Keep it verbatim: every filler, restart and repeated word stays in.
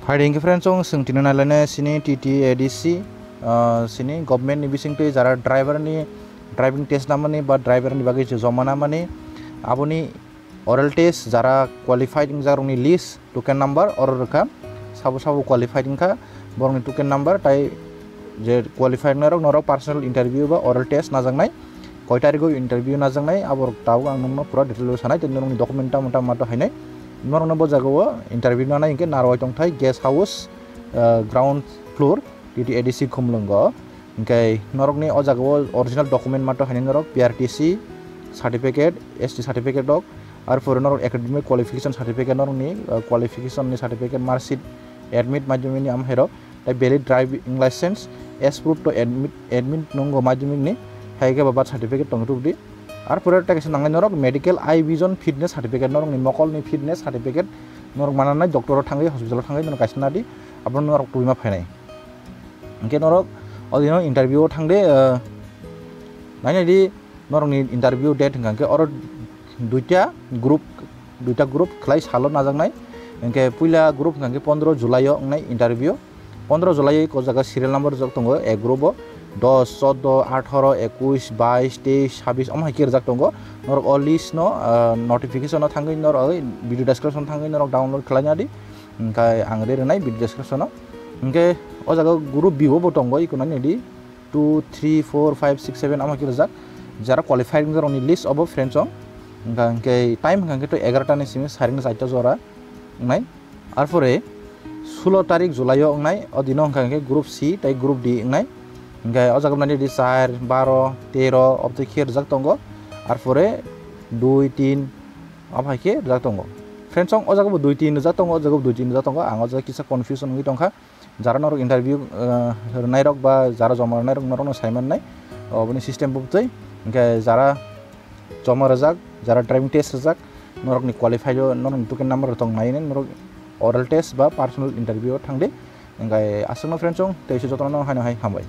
Hai ringki friends, chwng swng tini nailane sini T T A D C, ah, sini government ni bisingtwi jara driver ni driving test namani ba driver ni bagwi je joma namani, aboni oral test jara qualified wngjakrokni list, token number oro rwkha. Sabo sabo qualified wngkha, borokni token number tai je qualified wngnai rok norok personal interview ba oral test najaknai, koi tarigo interview najaknai, aborok tabuk ang nokno pura detail o sanai, tei norokni document tamo tamo ma to hainai, norokno bo jagao interview nanai hinkhe narwai tongthai guest house, ah, ground floor, T T A D C Khumlwngo. Hinkhe norokni o jagao original document ma to hainai norok P R T C certificate, S T certificate rok, arpore norok academic qualification certificate, norokni, ah, qualification ni certificate, mark sheet, admit madhyamik ni amhairok, tei valid driving license as proof to admit, admit nungo madhyamik ni, hai khe ba birth certificate tong tubudi. Arpore tei kaisa nangnai norok medical eye vision fitness certificate, norokni mokolni fitness certificate, norok mananai doctor o thangwi hospital o thangwi norok kaisa nadi, abono norok tubui ma phainai. Hinkhe norok o dino interview o thangde, ah, nainai di, norokni interview date hwnkha khe oro duita group, duita group khlai salo najaknai. Hinkhe puila group hwnkha khe pondro July o wngnai interview. Pondro July o o jaga serial number rijak tongo, a group o dos, chordo, atharo, ekush, bais, teis, sabis omo hai khe rijak tongo. Norok o list no, ah, notification o thangwi norok, o video description o thangwi norok download khlai nadi. Hinkhe ang re rwnai video description o. Hinkhe o jaga group B o bo tongo, iko nai nadi. Two, three, four, five, six, seven omo khe rijak. Jara qualified wngjakrokni list obo friends o. Hinkhe time hwnkha khe to egarota ni simi saring chaita jora wngnai. Arpore sulo tarik July o wngnai, o dino hwnkha khe group C tei group D wngnai. Hinkhe o jaga nai di char, baro, tero obotwi khe rijak tongo. Arpore dui, tin obo hai khe rijak tongo. Friends o, o jaga bo dui, tin rijak tongo, o jaga bo dui, tin rijak tongo. Ang o jaga kisa confusion wngwi tongkha. Jara norok interview, eh, rwnairok ba jara joma rwnairok norokno sai mannai, oboni system bubtwi. Hinkhe jara joma rwjak, jara driving test rwjak, norokni qualify o norokni token number rok tong nai, norok oral test ba personal interview o thangdi. Hinkhe aswkno friends o, tei se jotono haino hai hambai.